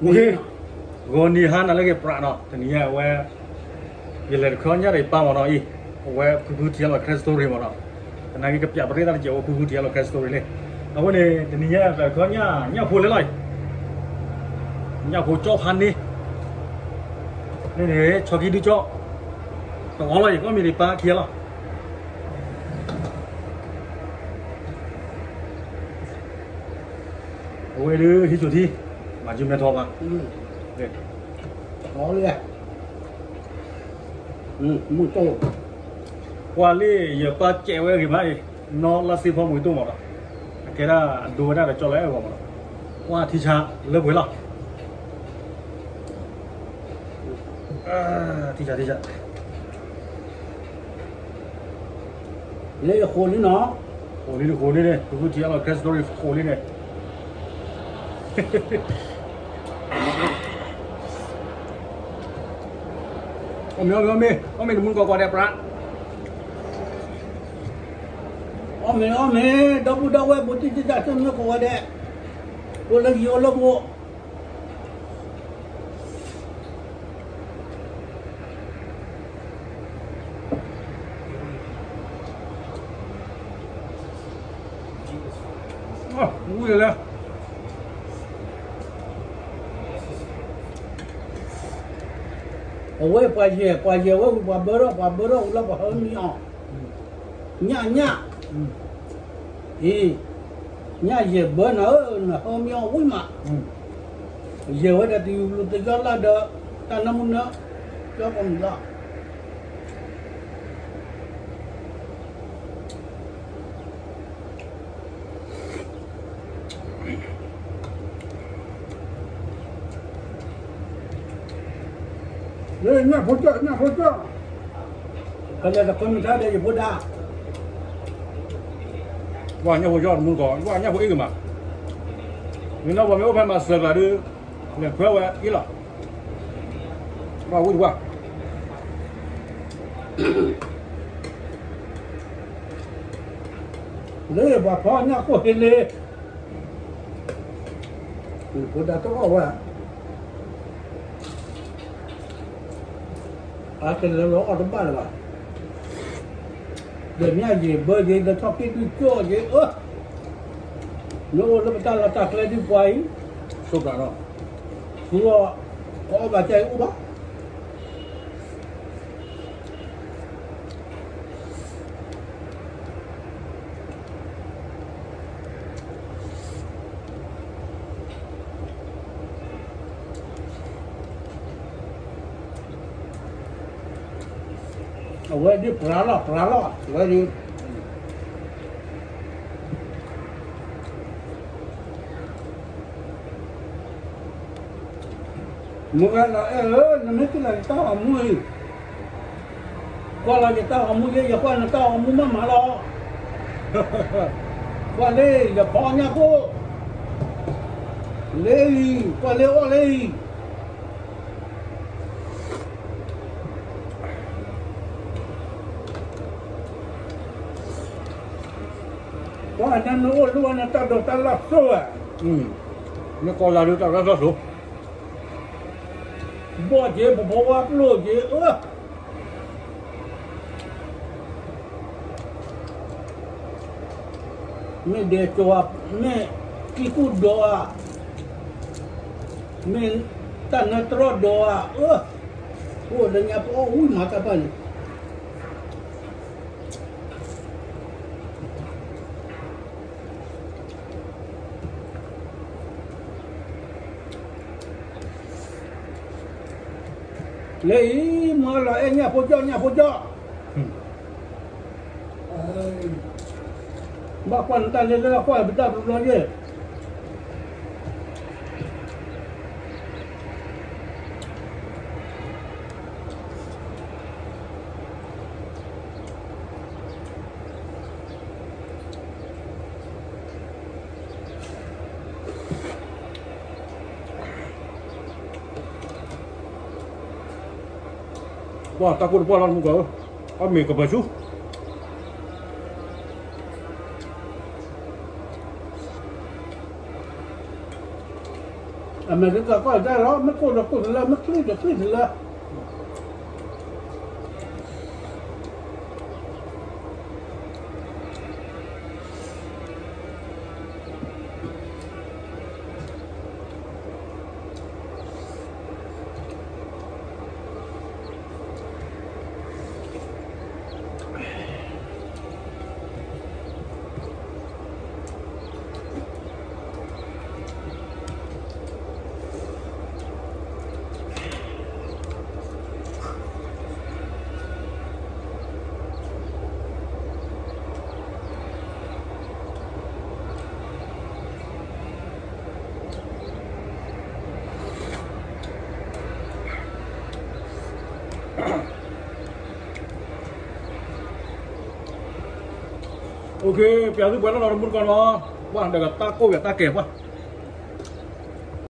အိၣ်ခ့, ဂီၤနံၤဟါနၤလၢအဂ့ၤ ပြးနီၤ, တနံၤညါအဝဲ ယလဲၤတခီညၣ်ဒီးယပၢ်မ့ၢ်နီၤအံၤ, အဝဲဖုဖုထံလီၤ Christmas story မ့ၢ်နီၤ, သနာ်က့ကပျးပရ့ၣ်သၣ်တစဲးဝဲဖုဖုထံလီၤ Christmas story န့ၣ်, အဝဲန့ၣ် တနံၤညါပၢ်တခီညၣ် ညၣ်ဖိလဲၤလီၤအံၤ, ညၣ်ဖိကၠီဖးန့ၣ်, န့ၣ်န့ၣ် ဆီကံဒုကၠီ, တအီလီၤအံၤ ကီၢ်မ့ၢ်ဒံးပၢ်ခံလီၤ အဝဲဒုးဟံးစိာ်ထံ, မၤကၠူမဲထီၣ်ဘၣ်, မုၢ်တိၢ်, ကွၢ်လံ ယပၢ်ကဲးဝဲဂ့ၤမးအံၤ, နီၢ်လါစ့ဖီမူၤတိၢ်မ့ၢ်နီၤ, အကဲဒၣ်အဒိဝဲဒၣ်ဒီးကၠီလၢအဲၣ်ဂီၤမ့ၢ်နီၤ, ကွၢ်ထံဆါလၢပှဲၤလီၤ ထံဆါထံဆါ, လၢယဃိးလံနီၤ, ဃိးလံတဃိးလံန့ၣ် ဖုဖုထံလီၤ Christmas story ဃိးလံန့ၣ်, အီၣ်မ့ၤအီၣ်မ့ၤအီၣ်မ့ၤ အီၣ်မ့ၤတမုၢ်ကီးကွၢ်ဒဲးပြး, အီၣ်မ့ၤအီၣ်မ့ၤ ဒီပုၢ်ဒီဝဲၢ် ဘူးတံၢ်တံၢ်တၢ်ဆိၣ်မ့ၢ်ကီးဝဲဒဲး, အိၣ်လၢယံၤအိၣ်လၢဘူး ဝံၤလဲၣ်, အဝဲပှၤယဲၢ် ပှၤယဲၢ်ဝဲဝံၤ ပှၤဘၢထီၣ် ပှၤဘၢထီၣ်ဝံၤလီၤ ပှၤဟၢမံအီၤ, ညၣ်ညၣ်, အ့, ညၣ်ယဲၢ်ဘၢနၤဧၢ နဟၢမံအီၤဝံၤမး, ယဲၢ်ဝဲဒၣ်တယူၤလူၤတယီလၢဒီး တၢ်နၢမူနၢ, ကၠီကီၢ်မုၢ်လီၤ လၢညၣ်ဖိကၠီ ညၣ်ဖိကၠီ, ဖဲလဲၣ်တခွဲမုၢ်ထါဒီးယဖိဒါ, ဝဲညၣ်ဖိကၠီတမူကီး ဝဲညၣ်ဖိအ့ၣ်ဂ့ၤမး, မ့ၢ်နီၢ်ပှၤမ့ၢ်အိၣ်ဖဲမၤစၢၤကျါဒုး, လဲၤခွဲဝဲအ့ၣ်လီၤ, ဘၣ်ဝံၣ်တဝၢ် လၢပှၤဖီညၣ်ခိၣ်ဟ့လ့, ဖိဒါတအီၣ်ဝဲ, အကလဲၤလီၤအီၣ်တဘၣ်လၢၤဘၣ်, ဒီးမ့ၢ်ယံာ်ဘၢယံာ် ဒီးထီၣ်က့ၤဒုးကၠီယံာ်အၢ, နအိၣ်လၢပတၢ်လီၢ်တၢ်ကျဲဒုးပှၤအံၤ, ဆိးကျါဒီး, ဃုအီၣ်, ကအီၣ်ဘၣ်ကဲအံၤအိၣ်ဘၣ် အဝဲဒ်ပြၤလီၤ ပြၤလီၤ အဝဲဒ်, မုၢ်ဂၤလီၤအဲၣ်ဧၢ, နမ့ၢ်ကလၢယတၢ်ဂီၤမူအံၤ, ကွၢ်လီၤယတၢ်ဂီၤမူလံ ယကွၢ်နတၢ်ဂီၤမူမးမးလီၤ, ကွၢ်လၢယဖီညၣ်ခိၣ်, လၢအံၤ ကွၢ်လၢအီၣ်လၢအံၤ ပှၤအနၢနအိၣ်လၢဝဲနတၢ်ဒိးတၢ်လၢ်စိဝဲ, မ့ၢ်ကီၢ်လၢ်ဒုးတၢ်လၢ်စိ, ဘီၣ်က့ၤ ပဖီဝါပျိၢ်က့ၤအၢ, မ့ၢ်ဒဲးကၠီၤဧါ, မ့ၢ်ကံၢ်ကူၣ်ဒိးဧါ, မ့ၢ်တၢ်နၢတြီဒိးဧါ, အၢ, အိၣ်လၢညါပအီၣ်ဝံၣ်မၤတၢ်ဘၣ်န့ၣ် လၢအံၤ မၢလီၤအဲၣ်ညၣ်ဖိကၠီ ညၣ်ဖိကၠီ, ဘၣ်ကွၢ်နတၢ်လၢလၢကွၢ်ပတၢ်တဘျီယဲၢ် ပှၤတၢ်ကိၢ်တပှၢ်လီၤ တမူကီးဧၢ, အီၣ်မ့ၤကပၢၤဆူ မဲာ်တသးကီၢ်တၢ်လီၤ, မ့ၢ်ကိၣ်ဒီးကိၣ်တလၢ, မ့ၢ်ချံဒီးချံတလၢ.ပျးသုပှဲၤလီၤလီၤတမူတကီၢ်လီၤ, ပှၤဒီးကတၢ်ကိၢ်ဝဲတၢ်ကဲၤပှၤ